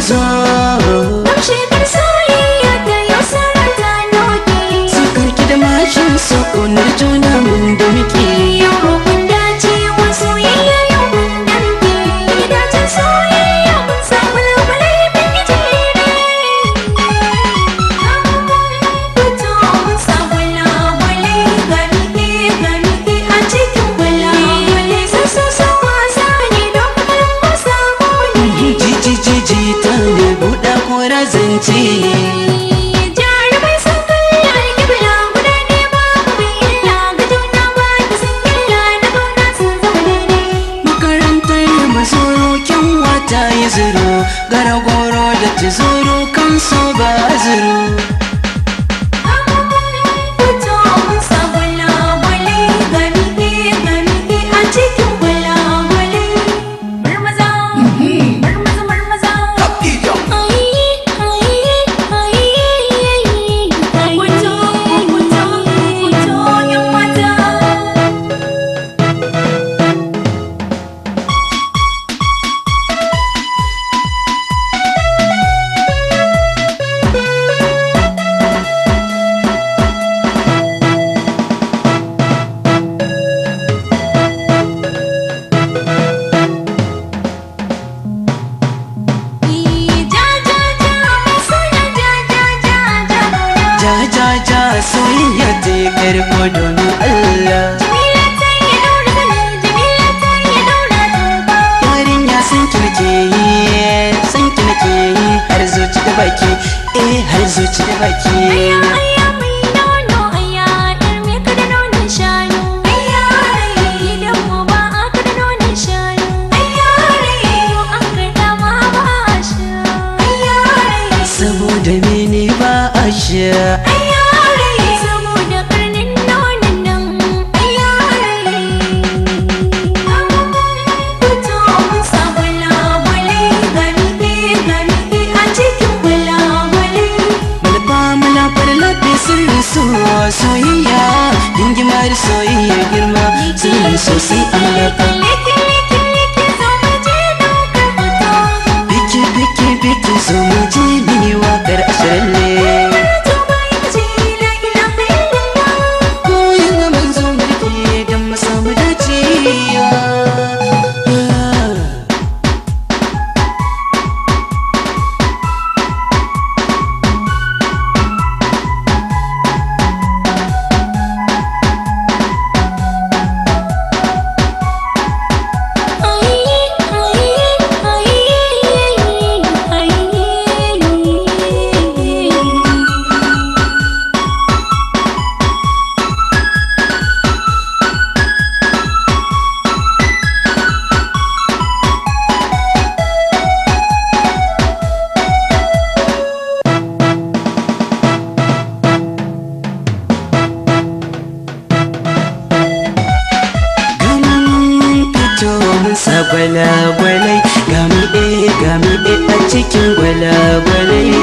zo. Shekar soyayya ta yau sarata noke. Sukar ki da mashin so ƙaunar juna mun da muke. Yau roƙon dacewa soyayya yau mun damke. Dacen soyayya mun samu labalai mun yi jere. Fito mun samu labalai ga mike a cikin gwalagwalai. Sassa sa wasa ne don mu samu ne. Jiji jiji ta ne buɗa kora zance ne. Jarumai sun kalla alƙibla guda ne babu mai illa ga juna ba ta san illa na kauna sun zama daidai. Makarantar mazoro kyanwa ta yi zuru, gara goro da tuzuru kan so ba zuru. Fito mun sa gwalagwalai ga mike a cikin gwalagwalai. Marmaza, marmaza, marmaza. Fito, fito, fito, yan mata. Ja ja ja mai suna ja ja ja ja nuna. Ja ja ja soyayya ta yi karko domin Allah. Jamila ta yi daura zani, Jamila ta yi daura tuba. Yarinya san ki nake yi, san ki nake yi har zuci da baki, eh har zuci da baki. Aya aya mai nono aya, yar me ka da nonon shanu. Aya gidan mu ba a ka da nonon shanu. Aya ko an karɗa ma ba a sha. Aya Saboda mene ba a sha. aya saboda karnin nonon nan. Aya fito mun sa gwalagwalai ga mike a cikin gwalagwalai. Malfa malafar lafi sirrin so soyayya, gingimar soyayya girma sirrin sosai a malaka. Leke leke leke zo mu je ɗaukar hoto. Biki biki biki zo mu je mini waƙar ashiralle. To bayan ji la ilaha illallah. Koyin manzo mulki don mu samu dacewa. Ganin fito mun sa gwalagwalai, gami ɗaya a cikin gwalagwalai.